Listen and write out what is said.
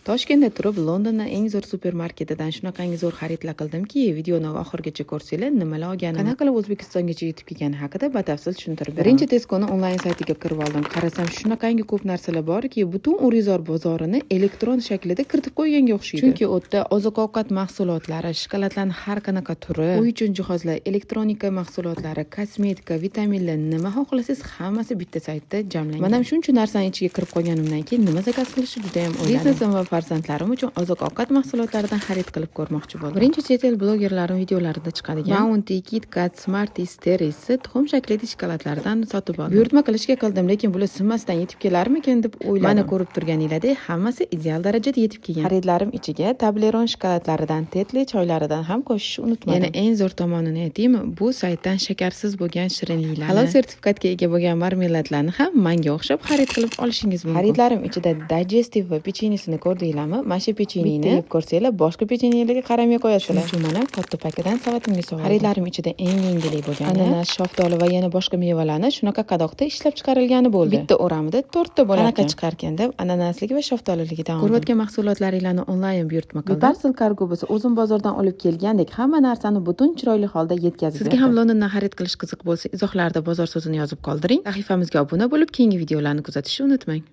Toshkentda turib, Londondan eng zo'r supermarketidan shunaqangi zo'r xaridlar qildimki, videoni oxirigacha ko'rsanglar, nimalar olganimni, qanaqa qilib O'zbekistongacha yetib kelgani haqida batafsil tushuntirib beraman. Birinchi Tesconi onlayn saytiga kirib oldim. Qarasam, shunaqangi ko'p narsalar borki, butun Urizor bozorini elektron shaklida kiritib qo'yganga o'xshaydi. Chunki u yerda oziq-ovqat mahsulotlari, shokoladlarning har qanaqa turi, uy uchun jihozlar, elektronika mahsulotlari, kosmetika, vitaminlar, nima xohlasangiz, hammasi bitta saytda jamlangan. Man ham shuncha narsani ichiga kirib qolganimdan keyin nima zakaz qilishni juda ham o'yladim. Biznesim va farzandlarim uchun oziq-ovqat mahsulotlaridan xarid qilib ko'rmoqchi bo'ldim. Birinchi chet el blogerlarining videolarida chiqadigan Bounty, KitKat, Smarties, Terry's tuxum shaklida shokoladlardan sotib oldim. Buyurtma qilishga qildim, lekin bular sinmasdan yetib kelarmikin deb o'yladim. Mana, ko'rib turganinglardek, hammasi ideal darajada yetib kelgan. Xaridlarim ichiga Toblerone shokoladlaridan, Tetley choylaridan ham qo'shishni unutmadim. Yana eng zo'r tomonini aytaymi? Bu saytdan shakarsiz bo'lgan shirinliklarni, halol sertifikatga ega bo'lgan marmeladlarni ham manga o'xshab xarid qilib olishingiz mumkin. Xaridlarim ichida digestive va pechenyesini ko'rdinglarmi? Mana shu pecheniyeni bitta yeb ko'rsanglar, boshqa pechenyelarga qaramay qo'yasizlar. Shuning uchun mana katta pakidan savatimga soldim. Xaridlarim ichida eng yengillik bo'lgani ananas, shaftoli va yana boshqa mevalarni shunaqa qadoqda ishlab chiqarilgani bo'ldi. Bitta o'ramida to'rtta bo'lar. Qanaqa chiqarkan deb ananasligi va shaftolliligidan oldim. Ko'rayotgan mahsulotlaringlarni onlayn buyurtma qildim. Parcel kargo bo'lsa, o'zim bozordan olib kelgandek hamma narsani butun chiroyli holda yetkazib. Sizga ham Londondan xarid qilish qiziq bo'lsa, izohlarda "bozor" so'zini yozib qoldiring. Sahifamizga obuna bo'lib, keyingi videolarni kuzatishni unutmang.